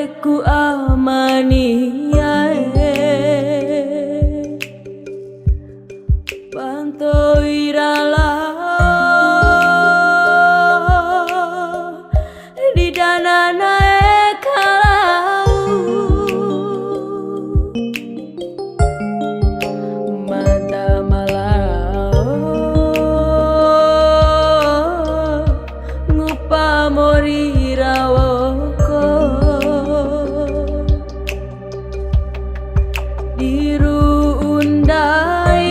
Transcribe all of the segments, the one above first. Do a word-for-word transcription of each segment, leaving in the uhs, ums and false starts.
Ku amania e, pantoi ra lao di dana na'e kalau. Mada ma lao ngupa mori ra woko, di ru'u ndai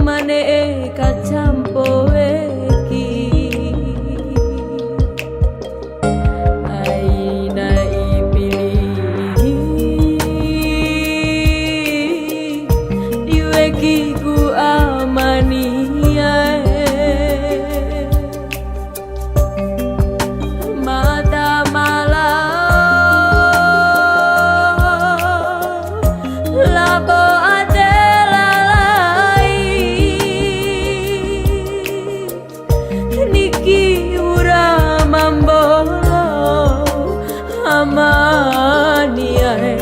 ma ne'e kacampo weki. Aina ipili di wekiku amania e, mada ma lao labo ade lalai. Niki ura ma mbolo amania e,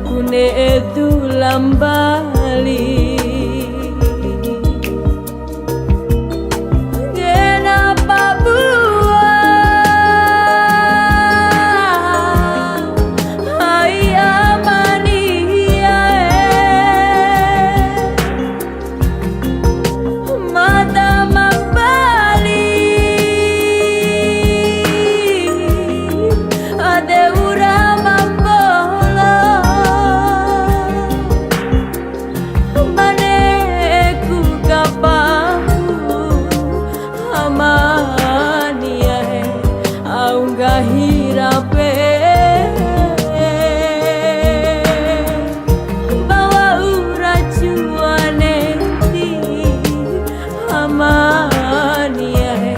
ku ne'e dula mbali. Ngena pa bua ai amania e, mada ma mbali ade ura ma mbolo. Ma ne'eku kapahu amania e, au nggahi rape. Ba wa'ura cua nenti amania e,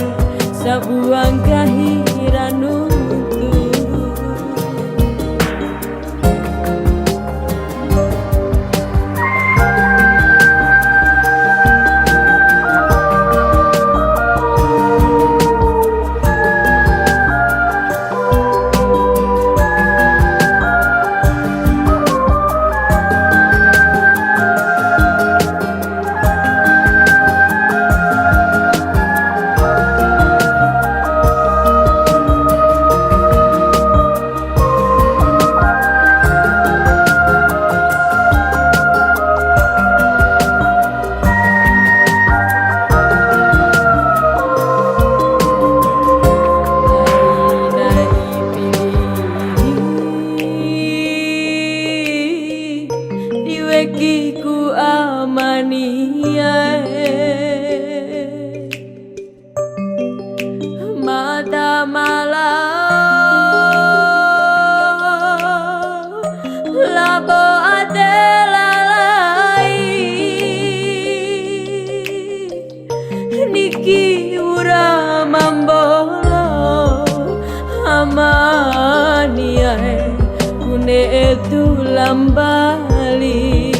sabua nggahi ra nuntu. Di wekiku amania e, mada ma lao labo ade lalai. Niki ura ma mbolo amania e, ku ne'e dula mbali.